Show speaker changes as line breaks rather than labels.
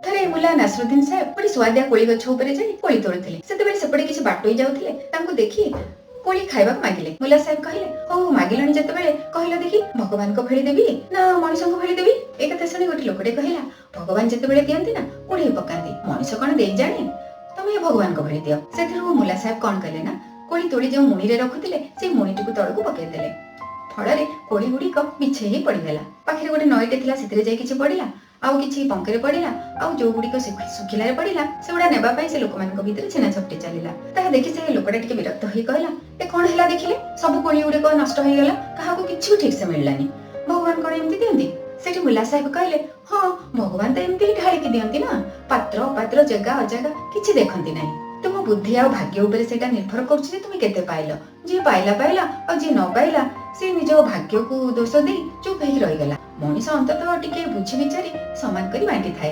ଥରେ ମୁଲା ନାସରୁଦ୍ଦିନ ସାହେବ ଗୋଟେ ସୁଆଦିଆ କୋଳି ଗଛ ଉପରେ ଯାଇ କୋଳି ତୋଳୁଥିଲେ। ସେତେବେଳେ ସେପଟେ କିଛି ବାଟୋଇ ଯାଉଥିଲେ, ତାଙ୍କୁ ଦେଖି କୋଳି ଖାଇବାକୁ ମାଗିଲେ। ମୁଲା ସାହେବ କହିଲେ, ହଉ ମାଗିଲଣି ଯେତେବେଳେ କହିଲ ଦେଖି, ଭଗବାନଙ୍କ ଭଳି ଦେବି ନା ମଣିଷଙ୍କ ଭଳି ଦେବି? ଏ କଥା ଶୁଣି ଗୋଟେ ଲୋକଟେ କହିଲା, ଭଗବାନ ଯେତେବେଳେ ଦିଅନ୍ତି ନା କୁଢେଇ ପକାନ୍ତି, ମଣିଷ କଣ ଦେଇ ଜାଣେ? ତମେ ଭଗବାନଙ୍କ ଭଳି ଦିଅ। ସେଥିରୁ ମୁଲା ସାହେବ କଣ କଲେ ନା କୋଳି ତୋଳି ଯେଉଁ ମୁଣିରେ ରଖୁଥିଲେ ସେଇ ମୁଣିଟିକୁ ତଳକୁ ପକେଇଦେଲେ। ଫଳରେ କୋଳି ଗୁଡିକ ବିଛେଇ ହେଇ ପଡିଗଲା। ପାଖରେ ଗୋଟେ ନଈଟେ ଥିଲା, ସେଥିରେ ଯାଇ କିଛି ପଡିଲା, ଆଉ କିଛି ପଙ୍କରେ ପଡିଲା, ଆଉ ଯୋଉ ଗୁଡିକ ଶୁଖିଲାରେ ପଡିଲା ସେଗୁଡା ନେବା ପାଇଁ ସେ ଲୋକମାନଙ୍କ ଭିତରେ ଛେନା ଝପଟି ଚାଲିଲା। ତାହା ଦେଖି ସେ ଲୋକଟା ଟିକେ ବିରକ୍ତ ହେଇ କହିଲା, ଏ କଣ ହେଲା ଦେଖିଲେ, ସବୁ କୋଳି ଗୁଡିକ ନଷ୍ଟ ହେଇଗଲା, କାହାକୁ କିଛି ବି ଠିକ ସେ ମିଳିଲାନି। ଭଗବାନ କଣ ଏମିତି ଦିଅନ୍ତି? ସେଠି ମୁଲା ସାହେବ କହିଲେ, ହଁ ଭଗବାନ ତ ଏମିତି ହିଁ ଢାଳିକି ଦିଅନ୍ତି ନା, ପାତ୍ର ଅପାତ୍ର ଜାଗା ଅଜାଗା କିଛି ଦେଖନ୍ତି ନାହିଁ। ତୁମ ବୁଦ୍ଧି ଆଉ ଭାଗ୍ୟ ଉପରେ ସେଇଟା ନିର୍ଭର କରୁଛି ଯେ ତୁମେ କେତେ ପାଇଲ। ଯିଏ ପାଇଲା ପାଇଲା, ଆଉ ଯିଏ ନ ପାଇଲା ସେ ନିଜ ଭାଗ୍ୟକୁ ଦୋଷ ଦେଇ ଚୁପ୍ ହେଇକି ରହିଗଲା। ମଣିଷ ଅନ୍ତତଃ ଟିକେ ବୁଝି ବିଚାରି ସମାନ କରି ବାଣ୍ଟିଥାଏ।